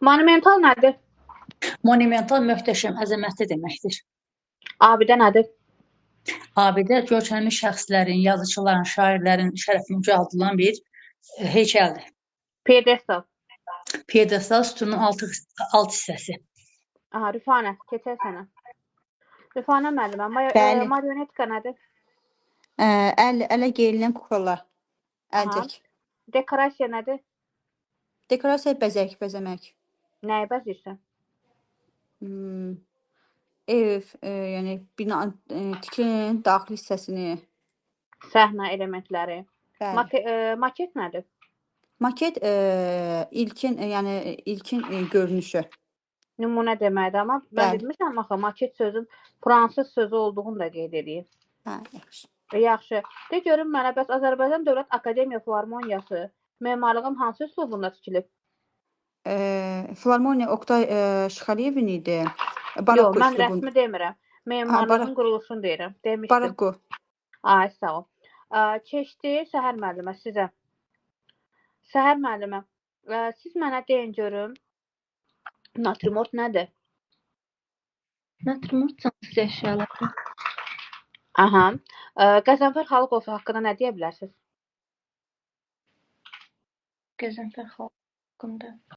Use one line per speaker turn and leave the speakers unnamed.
Monumental nədir?
Monumental möhtəşəm, əzəmətli deməkdir.
Abidə nədir?
Abidə görkəmli şəxslərin, yazıçıların, şairlərin şərəfinə ucaldılan bir heykəldir.
Piedestal.
Piedestal sütunun alt hissəsi.
Aha, Rüfanə, keçək sənə. Rüfanə müəllimə,
Bəli.
marionetka nədir?
Əl ələ geyinilən kuklalar.
Aha.
Əlcək.
Dekorasiya nədir?
Dekorasiya bəzək, bəzəmək.
Nəyi bəzəyirsən?
Ev, yəni bina, tiklinin daxili hissəsini.
Səhnə elementləri.
Bəli.
Maket nədir?
Maket ilkin, yəni ilkin görünüşü.
Nümunə deməkdir, amma mən demişəm axı, maket sözün fransız sözü olduğunu da qeyd edeyim.
Hə, yaxşı.
Yaxşı. De görüm mənə, bəs Azərbaycan Dövlət Akademiya Filarmoniyası memarlığın hansı üslubunda tikilib?
Filarmoniya Oqtay Şıxəliyevin idi.
Yox,
Barokko
mən
üslubunda.
rəsmi demirəm.
Ha,
Memarlığın quruluşunu deyirəm. Demişdim.
Barokko.
Ay, sağ ol. Keçdi Səhər müəllimə sizə. Səhər müəllimə, siz mənə deyin görüm, natürmort nədir?
Natürmort cansız əşyalardır.
Aha. Qəzənfər Xalıqov haqqında nə deyə bilərsiniz?
Qəzənfər Xalıqov haqqında.